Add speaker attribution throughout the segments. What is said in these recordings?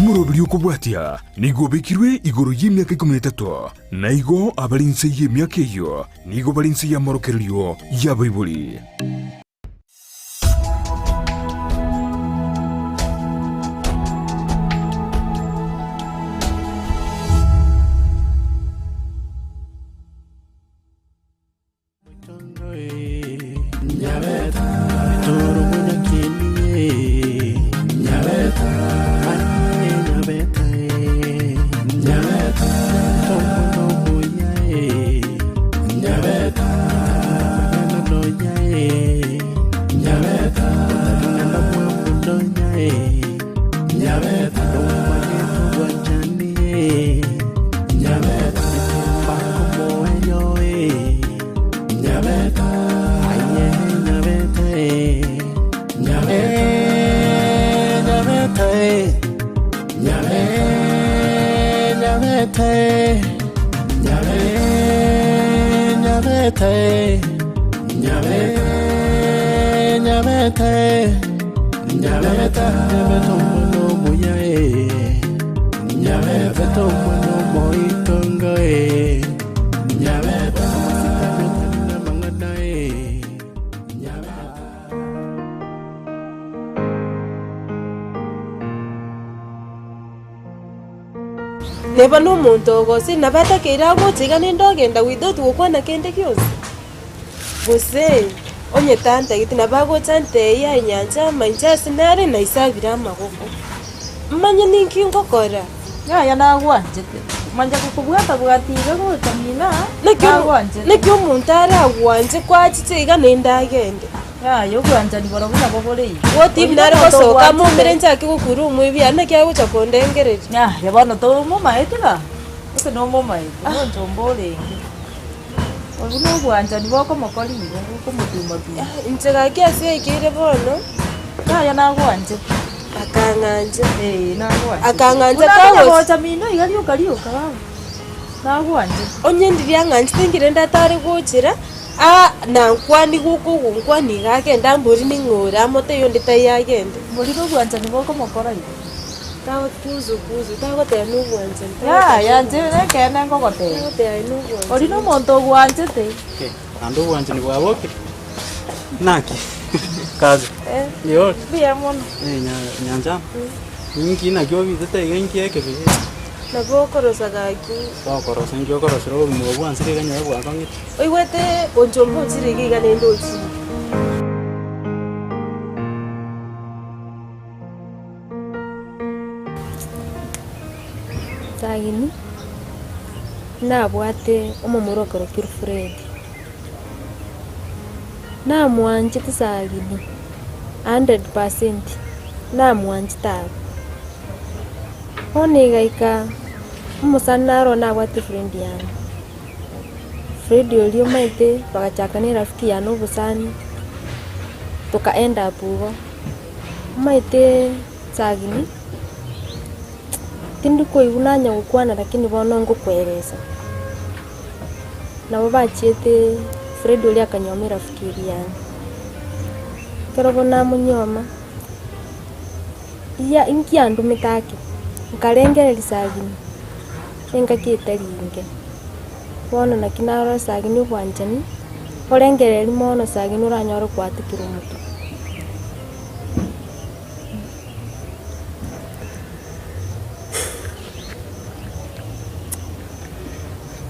Speaker 1: Omoroberi okobwatia nigo obekirwe igoro y'emiaka 13, na igo abare inse y'emiaka eyio nigo bare inse y'amorokererio y'abaibori.
Speaker 2: Neba nomonto ogose, nabo atakeire agocha iga nende ogenda without gokwana kende gionsi. Gose, onye tantageti nabo agocha antebie aye nyancha ama inche ase nare naisabire amagoko. Manye ninki ngokora.
Speaker 3: Yaya nagwanchete, manya gokobwata bwati iga gocha ng'ina,
Speaker 2: Naki omo-
Speaker 3: nagwanchete.
Speaker 2: naki omonto aragwanche kwachiche iga naende agende.
Speaker 3: Yaya obwanchani borobwo nabo bore iga.
Speaker 2: What if
Speaker 3: Oyio
Speaker 2: nare
Speaker 3: nomonto
Speaker 2: gosoka
Speaker 3: ogwanchete.
Speaker 2: momere nchake gokura omoibi aria naki agocha kondengereria.
Speaker 3: Yaya bono tomomaeti ga, gose nomomaeti, nonchomba orenge. Obwo nobwanchani bokomokora igo, bokomotumatuma.
Speaker 2: Inche gaki ase yaikeire bono.
Speaker 3: Yaya nagwanchete.
Speaker 2: Akang'ancha.
Speaker 3: Ee, nagwanchete.
Speaker 2: Akang'ancha
Speaker 3: Buna
Speaker 2: kagocha.
Speaker 3: konya gocha mino iga rioka rioka baba, nagwanchete.
Speaker 2: Onye ndiria ang'anchete inki rende atare gochera, aa nankwanie gokogonkwania iga agende ambori ning'o ore amotebie onde taiyo agende.
Speaker 3: Mbori nobwanchani bokomokora igo.
Speaker 2: Tagokuzu kuzu, tagoteba nobwanchani.
Speaker 3: Yaya inche nekeene nkogotebia.
Speaker 2: Tagoteba nobwanchani.
Speaker 3: Oria nomonto ogwanchete.
Speaker 4: Okay, naende obwanchani bwabokire? Naki? Kazi?
Speaker 2: Eh.
Speaker 4: Mbuya ore?
Speaker 2: Mbuya mono.
Speaker 4: Eh, nya- nyanchama. Inki naki obitete iga inki ekebe?
Speaker 2: Nabo okorosa gaki.
Speaker 4: Tokorosa inki okorosera obogima obo bwansire iga nyaye bwakong'ete.
Speaker 2: Oigwete onchomba ochire iga iga naende ochire.
Speaker 5: Sagini, nabwate omomura okorokire Fred. Namwanchete Sagini hundred percent, namwanchete abwo. Bono egaika omosani naro nabwate friend yane, Fred oria omanyete bagachaka na erafiki yane obosani, toka end up igo. Omanyete Sagini, tindi koigwa nanya gokwana lakini bono ngokoeresa. Nabo bachiete Fred oria akanyuoma erafiki eria yane. Ekero bono amonyuoma, iya inki andumete ake, nkarengereria Sagini, engaki etari inke. Bono naki narora Sagini obwanchani, orengereria mono Sagini oranyore koatekera omotwe.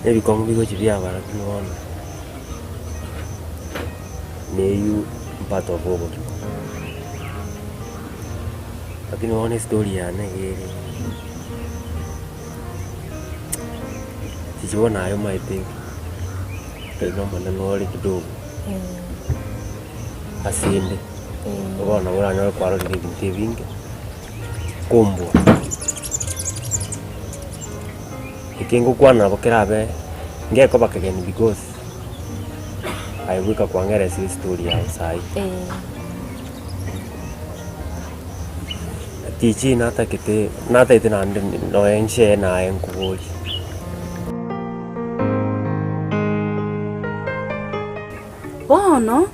Speaker 6: Ebikong'u bigochia biaba lakini bono neywo part of obogima. Lakini bono estory yane iga ere, inche bono aye omanyete ekero na omonene ore kidogo ase inde, bono nabo oranyore kwarorire ebinto ebinge, kombua. Eke ngokwana nabo kerabe ngekoba kegeni because aye bweka kwang'eresire estory yago saii. Tichi natagete natagete naende nonya inche naye nkoborie.
Speaker 7: Bono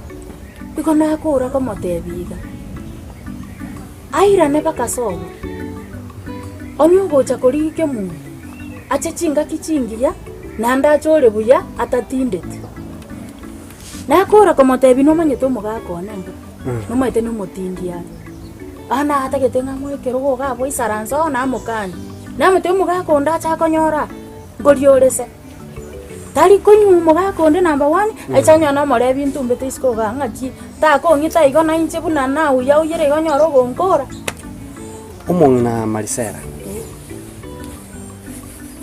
Speaker 7: igo nakora komotebia iga, airane baka sobo. Onye ogocha korigia kemunto, ache chingaki chingiya, naende ache ore buya atatindeti. Nakora komotebia nomanyete omogaka one mbuya, nomanyete nomotindi are. Bono atagete ng'a moe ekerogo iga abwo aisaranse oo namokanie. Namotebia omogaka onde ache akonyore aa, nkoria ore se. Tari konywa omogaka onde number one, aiche anyore nomorebi ntumbete isiko igaa ng'aki takong'ita igo na inche buna nauyauyire igo onyore ogonkora.
Speaker 4: Omong'ina Marisela,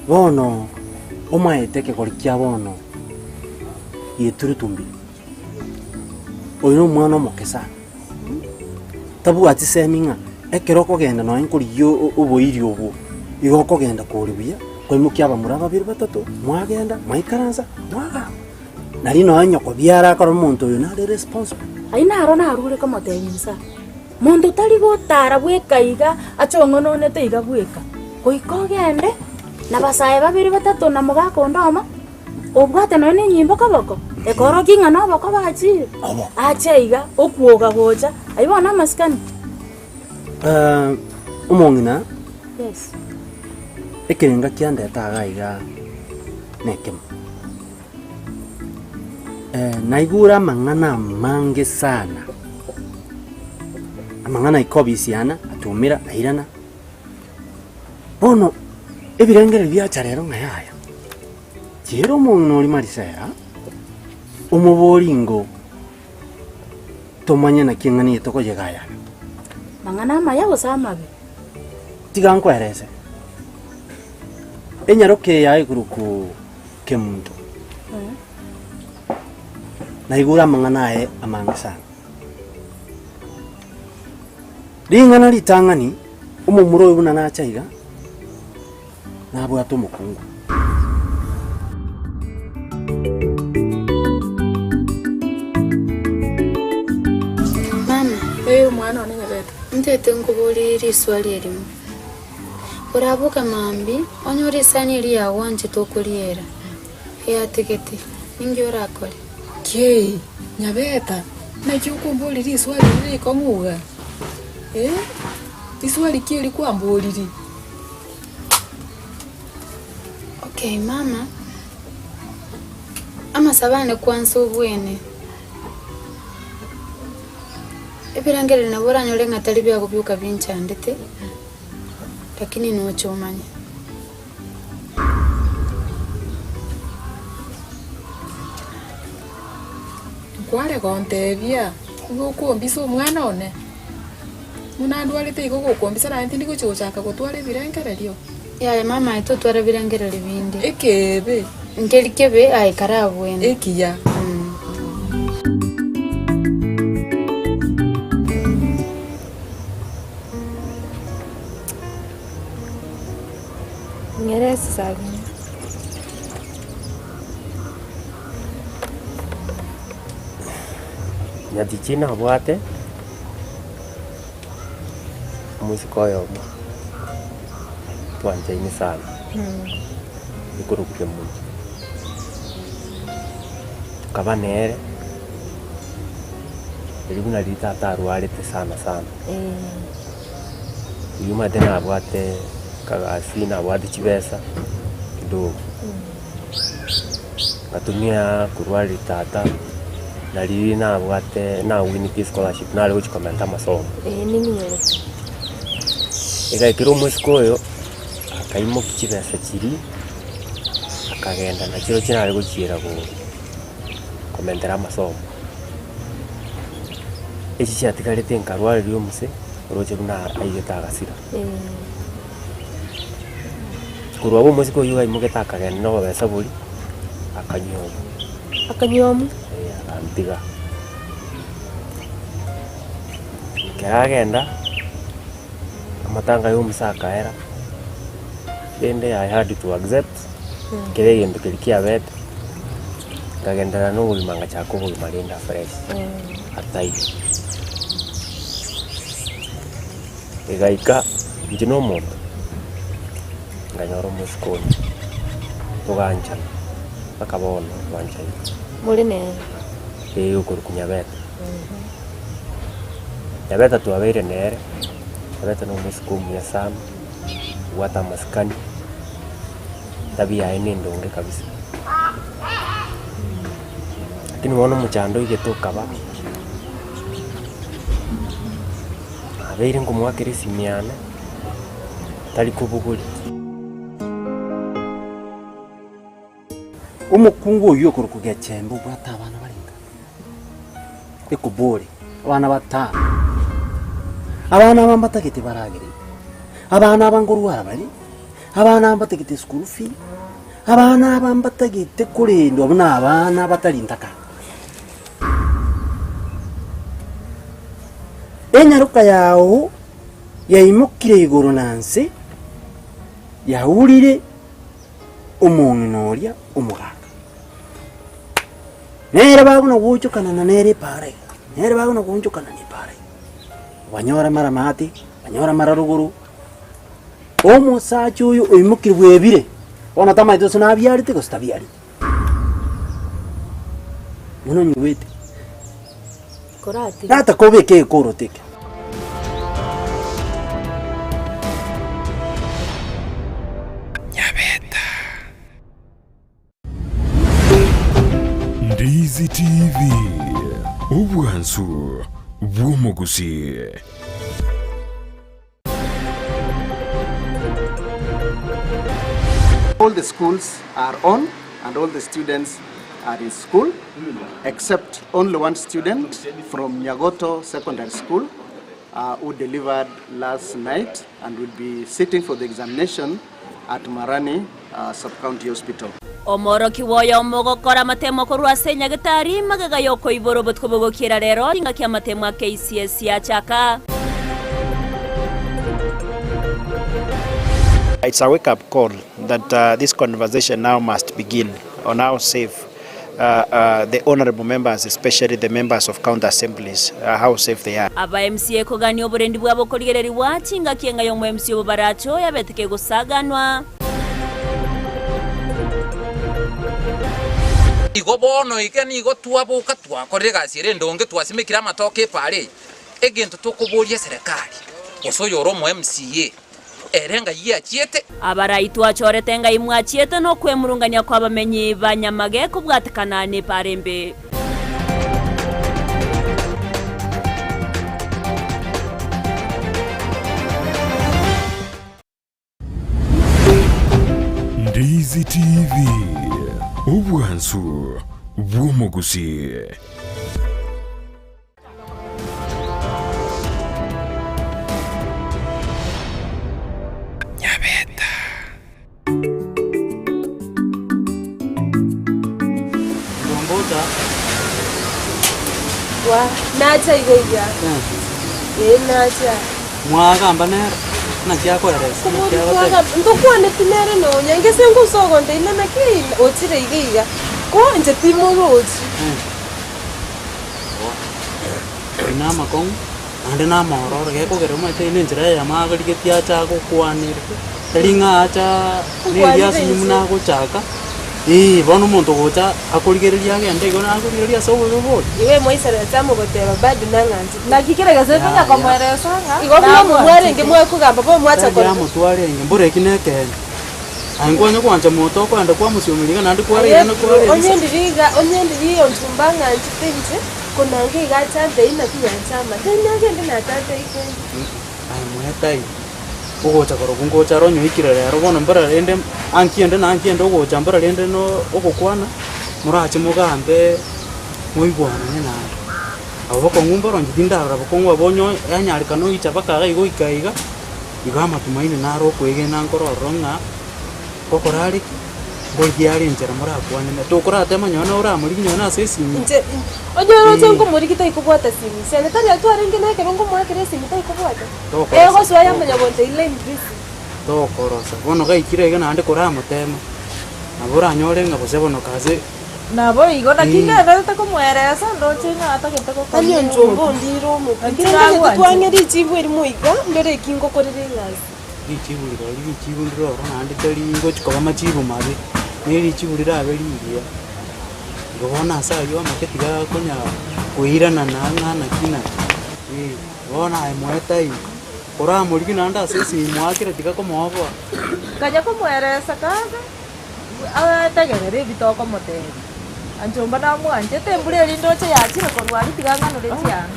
Speaker 4: bono omaete ekegori kia bono geturutumbi, oyo nomwana omoke sana, tabwati semi ng'a ekero okogenda nonye nkorigia oboiri obwo, igo okogenda kore buya, kwaimokia abamura babere batato, mwagenda, mwaikaransa, mwagamba. Nari nonye nyoko biara akore omonto oyo nare responsible.
Speaker 7: Ayio naro narure komotebia inse. Monto tari gotara bweka iga achong'ononete iga bweka, goika ogende nabasae babere batato na mogaka onde omo, obwate nonya nenyimbo koboko, ekorokia ng'a noboko bachire, ache iga okwoga gocha, ayio bono amasikani.
Speaker 4: Omong'ina,
Speaker 7: Yes.
Speaker 4: ekerenga kiandete iga iga nekemo. Naigure amang'ana amange sana, amang'ana aikobisiana, atumira, airana. Bono ebirengererio biacha rero ng'a yaya, chiira omong'ina oria Marisela, omoborie ingo tomanye naki eng'ana eye tokoyegayana.
Speaker 7: Mang'ana amaya gose amabe?
Speaker 4: Tiga nkwerese, enyaroka eye yaye korokwa Kemunto. Naigure amang'ana aye amange sana. Ring'ana ritang'ani, omomura oyo buna nacha iga, nabwate omokungu.
Speaker 8: Mama,
Speaker 9: Ee, omwana one Nyabete.
Speaker 8: ntete nkoborie riswali erimo. Oraboke mambia, onyore esani eria yagwanchete okoriera, eyategete, ninki orakore?
Speaker 9: Kei, Nyabeta, naki okomboria riswali riria rikong'u iga? Eh, riswali ki eri kwamboririe?
Speaker 8: Okay mama, amasabo ane kwansa obwene. Ebirengererio nabo oranyore ng'a tari biago bioka binchandete, lakini noche omanye.
Speaker 9: Nkware gontebia, igo okombisa omwana one? Buna ndwarete igo gokombisa naye tindi gochia gochaka gotwara ebirengererio.
Speaker 8: Yaya mama aye totwara ebirengererio binde.
Speaker 9: Ekeebe.
Speaker 8: Nkeri kebe aye karabwene.
Speaker 9: Ekiya.
Speaker 5: Ng'ere esabuni.
Speaker 6: Nyatichi nabwate omoiseke oyomo twanchaine sana, ekorokwa Kemunto. Tokaba nere, erio buna riria tata arwarete sana sana, oyio omanyete nabwate kagasi, nabwate chibesa kidogo. Ngatumia korwa tata, na riria nabwate nawinete scholarship nare gochia komenta amasomo. Egaikera omosike oyo, akaimokia chibesa chiria, akagenda nachirochio nare gochiera komentera amasomo. Echi chiatigarete nkarwareria omose, oroche buna aigete agasira. Korwa abwo omosike oyio aimogete akagenda na obobesa boria, akanyuoma.
Speaker 5: Akanyuoma?
Speaker 6: Eh, agantiga. Ekero agenda, amatanga ya omose akaera, rende I had to accept, kera egento keria kiabete, nkagenderera na obogima ngachaka obogima rende afresh, ataiyo. Egaika inche na omonto, nkanyora omosike onde, toganchana mpaka bono twanchaine.
Speaker 5: More nere?
Speaker 6: Ee, okorokwa Nyabeta. Nyabeta twabeire nere, Nyabeta na omosike omuya sana. Obwate amasikani, etabia yaye na endonge kabisa. Lakini bono omochando oigete okaba, nabeire nkomoakera esimi yane, tari kobogoria.
Speaker 4: Omokungu oyio okorokwa Gechemba obwate abana barenga? Ekobori, abana batano. Abana aba mbatagete baragere, abana aba nkorwara bare, abana aba mbatagete school fee, abana aba mbatagete korendwa buna abana batari ntaka. Enyaroka yao yaimokire igoro na nse, yaurire omong'ina oria omogaka. Nere bagona goonchokanana nere epaara iga, nere bagona goonchokanana epaara iga. Banyora mara maate, banyora mara rogoro, omosacha oyo oimokire bwebire, bono tamanyeti gose nabiarete gose tabiareti. Bono onyigwete, nataka obeke egekoroto eke.
Speaker 1: Ndizi TV, obwansu bw'omogusii.
Speaker 10: All the schools are on and all the students are in school except only one student from Nyagoto Secondary School uh, who delivered last night and will be sitting for the examination at Marani uh, Sub-County Hospital.
Speaker 11: Omworokigwa oyomo ogokora amatemo korwa ase enyagetari magega y'okoibora obotuko bogokiera rero chingaki amatemo a KCSE achaka.
Speaker 12: It's a wake up call that uh, this conversation now must begin on how safe uh, uh, the honorable members, especially the members of county assemblies, uh, how safe they are.
Speaker 11: Aba MCA kogania oborendi bwabo korigererigwa chingaki enga y'omo MC obo barache oyabete kegosaganwa.
Speaker 13: Igo bono iga nigo twaboka twakorire egasi ere endonge, twasimekire amatoke epaara eye. Egento tokoboria eserekari, gose oyore omo MCA, ere ng'ai achiete.
Speaker 11: Abarai twachorete ng'ai mwachiete nokwemurungania kw'abamenyi ba Nyamage kobwatekana nepaara embe.
Speaker 1: Ndizi TV, obwansu bw'omogusii.
Speaker 4: Ndombocha.
Speaker 2: Wa, nacha iga iga. Ee nacha.
Speaker 4: Mwagamba nere, naki akoeresa, naki
Speaker 2: Komori
Speaker 4: agoteba.
Speaker 2: twagamba, ntokwaneti nere nonya, ngese ngosa ogonteina naki ochire iga iga, ko inche timorochi.
Speaker 4: Ayio namakong'u, naende namaororo, gekogera omanyete eyio nenchera eyemo agarigetie ache agokwanere, tari ng'a acha na ebiasi inwe buna agochaka, eh, bono omonto ogocha akorigereria agende igo nakorigereria ase obobe bore.
Speaker 2: Igo moisaranse amogoteba bado nang'anchete.
Speaker 3: Naki kera gese
Speaker 4: Yaya.
Speaker 3: konya komoeresa ng'a
Speaker 2: Igo buna
Speaker 3: nagwanchete.
Speaker 2: omomwarenge mwakogamba bono mwacha
Speaker 4: Tari
Speaker 2: korora.
Speaker 4: amotwarenge, mbora eki nekeene. Aye nkwanya gwancha monto okoenda kwamosiomeria iga naende
Speaker 2: Aye
Speaker 4: kwareirana
Speaker 2: bro,
Speaker 4: kwarerisa.
Speaker 2: onye ndiri iga, onye ndiri onchumba ng'anchete inche, konange iga achantei naki nyanchama, tari nagende nachantei kende.
Speaker 4: Aye moetai, ogocha korokwo ngocha are onyoikire rero bono mbora rende ankiende na ankiende ogocha mbora rende no ogokwana, morache mogambe moigwanane naende. Abwo bokong'u mboro inche tindarora bokong'u abwo onye yanyarekana oicha mpaka iga iga goika iga. Igo amatumaini naro okwegena nkore ororo ng'a ngokora are ki? Ngorigia are enchera morakwane. Tokoratema nonye oramorigie nonye ase esimi.
Speaker 2: Inche onye oroche
Speaker 4: Ee.
Speaker 2: nkomorigia taikobwata simu siane tari aria twarenge na ekero nkomoakera esimi taikobwata.
Speaker 4: Tokorosa,
Speaker 2: Egosoa yamanya gontebi line busy.
Speaker 4: Tokorosa. Bono gaikire iga naende koramotema, nabo oranyore ng'a gose bono kase.
Speaker 3: Naboigo, naki
Speaker 4: Ee.
Speaker 3: ngendererete komoeresa, ndoche ng'a atagete
Speaker 2: Tari
Speaker 3: gokong'ia
Speaker 2: onchomba
Speaker 3: omotwe.
Speaker 2: ondire omotwe.
Speaker 3: Naki
Speaker 2: Kere ntagete
Speaker 3: nagwanchete.
Speaker 2: twang'e richibu erimo iga, ndore eki ngokorera egasi.
Speaker 4: Richibu rirorio richibu ndire ororo naende tari ngochi koba machibu mabe, ne richibu rirabe rigiya. Igo bono ase aywo amake tiga konya koirana na ng'a naki naki. Bono aye moe time.
Speaker 14: Koramorigie naende ase esimi moakere tiga komoa oboa.
Speaker 3: Kanya komoeresa kabe, ategerere ebi tokomotebia. Anchomba namwanchete embura eria ndoche yachire korwa aria tiga ang'anore chianga.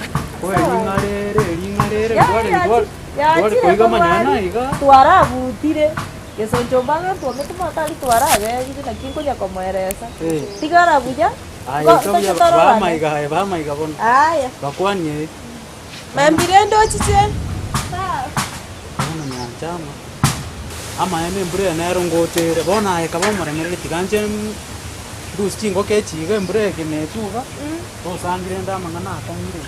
Speaker 14: Ko ering'a rere, ering'a rere,
Speaker 3: Yaya
Speaker 14: ntware
Speaker 3: yachi-
Speaker 14: ntware ntware
Speaker 3: yachire
Speaker 14: koiga
Speaker 3: korwa
Speaker 14: amanyene
Speaker 3: aria,
Speaker 14: iga.
Speaker 3: twarabutire, gesonchomba ang'e ntwomete mono tari twarabebire naki nkonya komoeresa.
Speaker 14: Eh.
Speaker 3: Tigara buya,
Speaker 14: Aye
Speaker 3: ngo-
Speaker 14: iga buya
Speaker 3: toche tororane.
Speaker 14: bamaiga aye bamaiga bono.
Speaker 3: Aya.
Speaker 14: Bakwanie.
Speaker 2: Mambia rende ochiche.
Speaker 14: Bono nyanchama, amaene embura eye nero ngocha ere, bono aye kaba omoremereri tiga nche ndusie chingoko echi iga embura eke netuga, tosangi rende amang'ana akong'ire.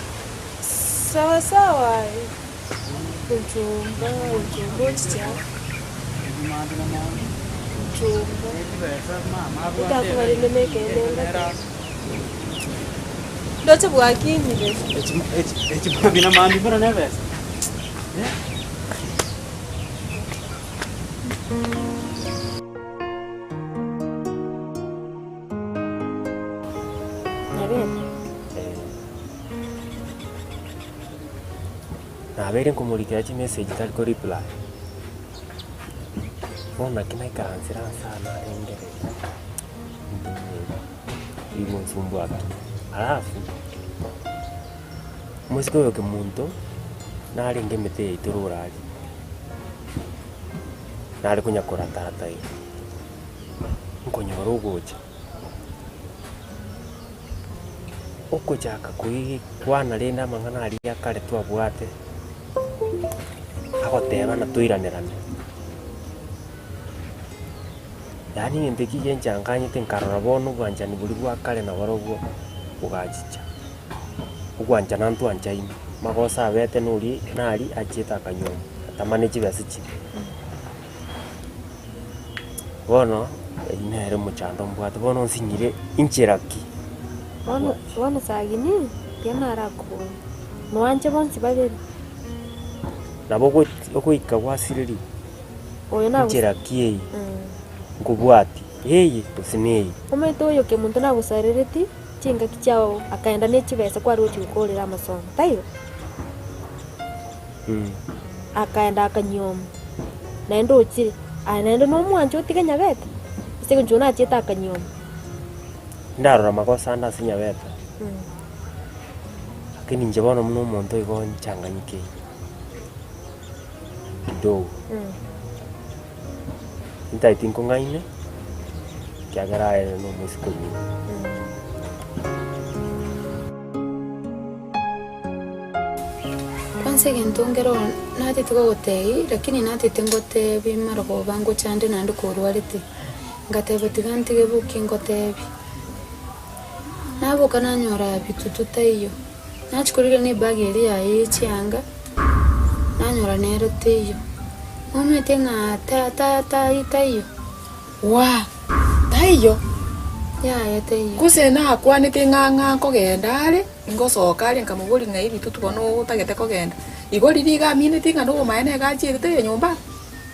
Speaker 2: Sawa sawa aye. Onchomba, onchomba ochiche aa. Onchomba. Otakoba rende na ekeene ngoteba. Ndoche bwakinire.
Speaker 14: Echi echi echi mambia na mambia mbuna nebesa.
Speaker 5: Nyabete.
Speaker 6: Nabeire nkomorikera chimessage tari ko reply. Bono naki naikaransera ase aa narengereria, rigonsumbua ki. Alafu, omosike oyo kemunto, narenge emete yaito rora aria, nare konya koratarata iga, nkonyora ogocha, okochaka koigwana rende amang'ana aria akare twabwate, agoteba na toiranerane. Yaani egento eki genchanganyete nkarora bono obwanchani boria bwa kare naborobwo bogachicha. Ogwanchana ntwanchaine, magoso abete noria nari achiete akanywa atamane chibesa chiria. Bono eywo nere omochando mbwate, bono nsinyire inchera ki?
Speaker 5: Bono bono sagini, tiga narakoborie, noanche bonsi babere?
Speaker 6: Nabo ogo- ogoika gwasireriwa.
Speaker 5: Oyo nago
Speaker 6: Inchera ki eye nkobwatia, eye gose neye?
Speaker 5: Omanyete oyo kemonto nagosarereti chingaki chiao akaenda ne chibesa kware gochia gokorera amasomo, taibo? Akaenda akanyioma, naende ochire, aye naende nomwanche otige nyabete? Ase eng'encho oyio nachiete akanyioma.
Speaker 6: Ndarora magoso ande ase nyabete, lakini inche bono buna omonto igo nchanganyikei kidogo. Ntaeti nkong'aine, ekiagera aye nomoiseke omino.
Speaker 8: Kwanza egento nkero natete gogotebi lakini natete ngotebi marogoba ngochande naende korwarete, ngateba tiga ntige boki ngotebi. Naboka nanyora bitutu taiyo, nachia korigereria na ebag eria yaye ya echianga, nanyora nero teiyo. Nomanyete ng'a ta ta tai taiyo.
Speaker 9: Waa! Taiyo.
Speaker 8: Yaya taiyo.
Speaker 9: Gose nakwanete ng'a ng'a nkogenda are, ngosoka are nkamoboria ng'a ebitutu bono otagete kogenda. Igo riria iga amineti ng'a nobomaene iga achiete taiyo nyomba,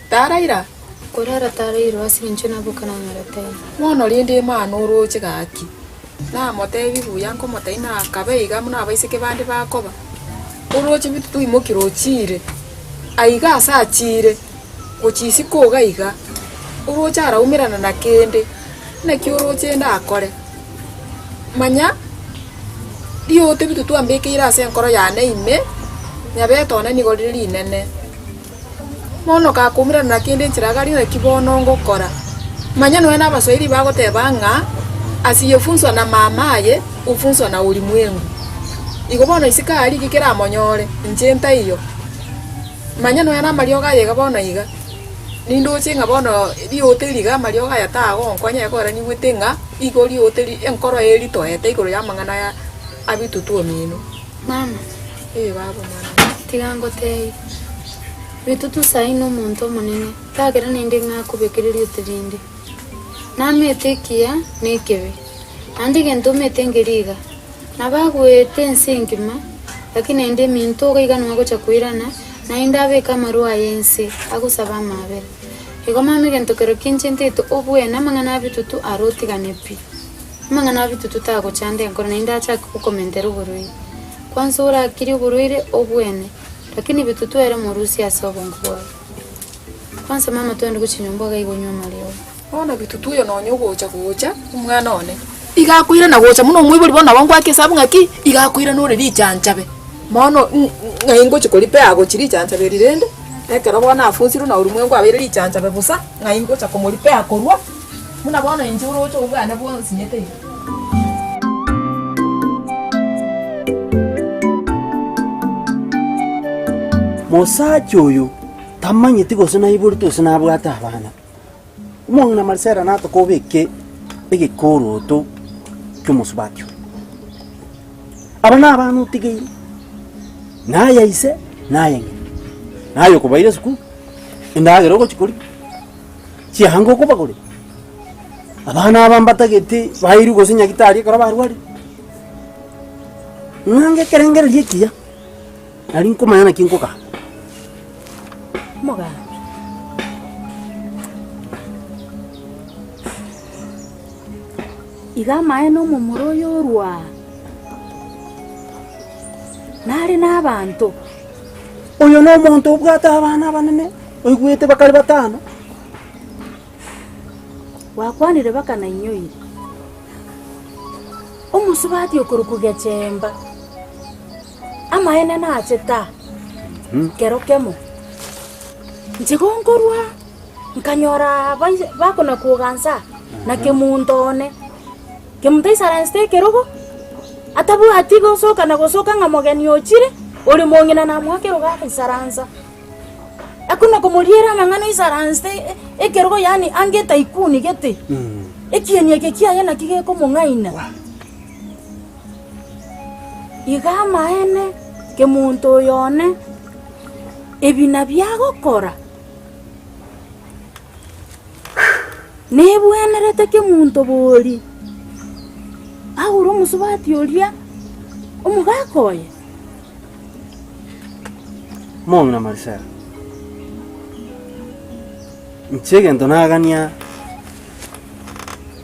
Speaker 9: taraira.
Speaker 8: Korara tarairwa ase eng'encho naboka nanyora taiyo.
Speaker 9: Bono rende Imana oroche gaki, namotebie buya nkomotebia nakabe iga buna abaiseke bande bakoba, oroche bitutu oimokire ochiire, aiga ase achiire. Gochia isiko iga iga, oroche araumerana na kende, naki oroche ndakore? Manya, riote bitutu twambekeire ase enkoro yane ime, nyabete one nigo rire rinene. Bono kakoumerana na kende enchera iga aria naki bono ngokora? Manya nonya na abaswahili bagoteba ng'a asiyefunzwa na mamaye, hufunzwa na ulimwengu. Igo bono isiko aria ki keramonyore, inche ntaiyo. Manya nonya namariogo aya iga bono iga, nindoche ng'a bono riote eri iga amariogo aya tagonkonya ekogera nigwete ng'a igo riote ri enkoro eye ritoete igoro y'amang'ana aya abitutu omino.
Speaker 8: Mama,
Speaker 9: Eh baba omwana one.
Speaker 8: Tiga ngotebie, bitutu saii nomonto omonene, takera naende ng'a akobekere riote rinde. Namete ekiya na ekebe, naende egento omete nkeri iga, Nabo agoeta ense engima, lakini naende eminto iga iga nigo agocha koirana, naende abeke amarwa aye ense, agosaba amaabera. Igo mama egento kero kinche ntaete obwene amang'ana a bitutu aro otigane pi. Amang'ana a bitutu tagochanda enkoro naende achake gokomentera oborwaire. Kwanza orakire oborwaire obwene. Lakini bitutu ere morusie ase obongo bwaye. Kwansa mama twende gochia nyomba iga igonywa amariogo.
Speaker 9: Bono bitutu oyo nonya ogocha gocha omwana one, iga akoirana gocha buna omoibori bono nabo ngoaka esabu ng'aki, iga akoirana ore richanchabe. Bono ng'ai ngochi koripea gochia richanchabe eri rende, ekero bono afunzirwe na ulimwengu abeire richanchabe bosa, ng'ai ngocha komoripea korwa, buna bono inche oroche obwane bwansinyete iga.
Speaker 4: Mosacha oyo tamanyeti gose naiborete gose nabwate abana. Omong'ina Marisela natoka obeke egekoroto ki'omosubati oyo. Aba nabana otigeire, naye ise, naye ng'ina, naye okobaira esukuru, endagera ogochia koria, chianga okobagorera, abana aba mbatagete bairwe gose nyagitari ekero barwarire. Ng'a ekerengererio ekiya. Nari nkomanya naki nkogamba.
Speaker 7: Omogambi. Iga amaene omomura oyo orwa aa, nare nabanto.
Speaker 4: Oyo nomonto obwate abana abanene, oigwete bakare batano.
Speaker 7: Gwakwanire baka nainyoire. Omosubati okorokwa Gechemba. Amaene nache ta kero kemo. Inche gonkorwa nkanyora bakona kogansa na kemonto one, kemonto aisaransete ekerogo, atabwati gosoka na gosoka ng'a mogeni ochire, ore mong'ina namoa ekerogo agaisaransa. Akona komoriera amang'ana oisaransete ekerogo yaani ange etaikuni gete, ekieni eke kiaye naki gekomong'aina. Iga amaene, kemonto oyo one, ebi nabio agokora, nebwenerete kemonto bori agure omosubati oria omogaka oye?
Speaker 4: Omong'ina Marisela, inche egento nagania.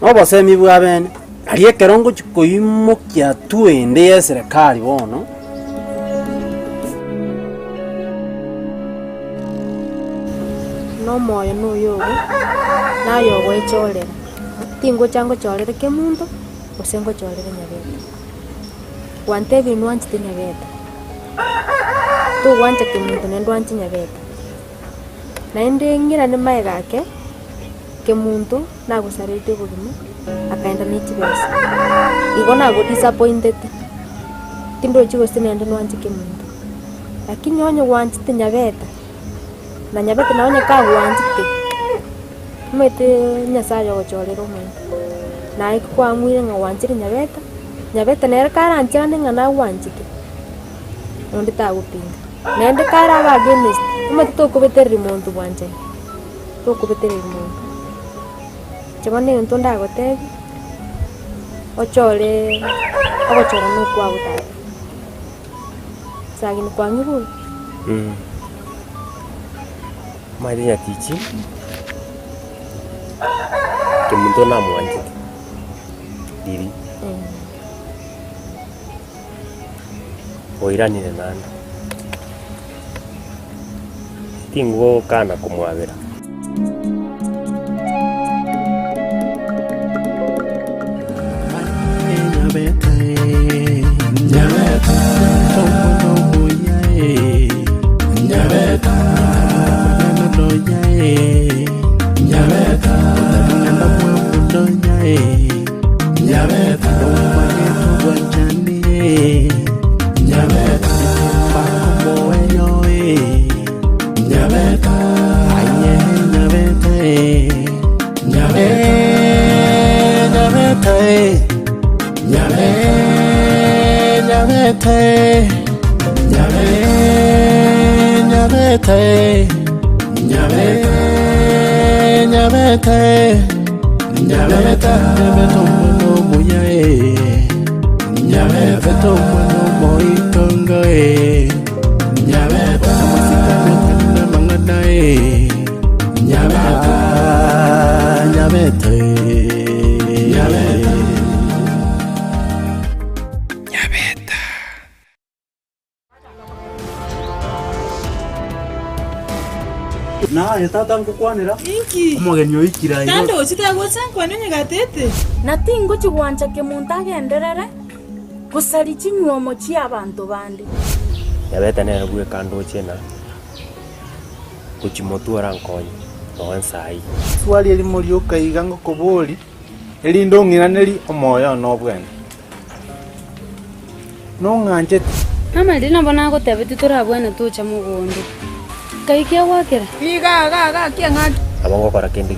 Speaker 4: Nobosemi bw'abene, aria ekero ngochia koimokia twende y'eserekari bono.
Speaker 5: Nomoyo noyo ogo, naye ogoechorera, tingocha ngochorere kemunto, gose ngochorere nyabete. Gwantebirie nwanchete nyabete, togwancha kemunto naende oanche nyabete. Naende ng'irane magega ake, kemunto nagosarete obogima, akaenda ne chibesa. Igo nago disappointete, tindochi gose naende nwanche kemunto. Lakini onye gwanchete nyabeta, na nyabete naye onye kagwanchete, omanyete nyasaye ogochorera omonto. Naye kwaamwire ng'a gwanchire nyabeta, nyabeta nere karanchane ng'a nagwanchete, onde tagopinga. Naende karabe against, omanyete tokobetereria monto bwanchani, tokobetereria monto. Inche bono egento ndagotebie, ochore ogochora na okwago tata. Sagini kwang'igure?
Speaker 6: Omanyete nyatichi, kemunto namwanchete riria. Oiranire naende, tingokana komwabera.
Speaker 14: Naye tata ngokwanera.
Speaker 2: Inki?
Speaker 14: Omogeni oikire aiga.
Speaker 2: Tandochi tagocha nkwane onye gatete.
Speaker 7: Na tingochia gwancha kemonto agenderere gosaria chinyuomo chi'abanto bande.
Speaker 6: Yabete nere bweka ndoche na gochimotwora nkonye nonya nsa eye.
Speaker 15: Swali erimo rioka iga ngokobori, erinde ong'iraneri omoyo one obwene. Nong'anchete?
Speaker 8: Mama riria nabo nagotebetie torabwane tocha mogondo. Nkai kiagwakera?
Speaker 9: Iga iga iga kiang'aki.
Speaker 6: Nabo ngokora kende.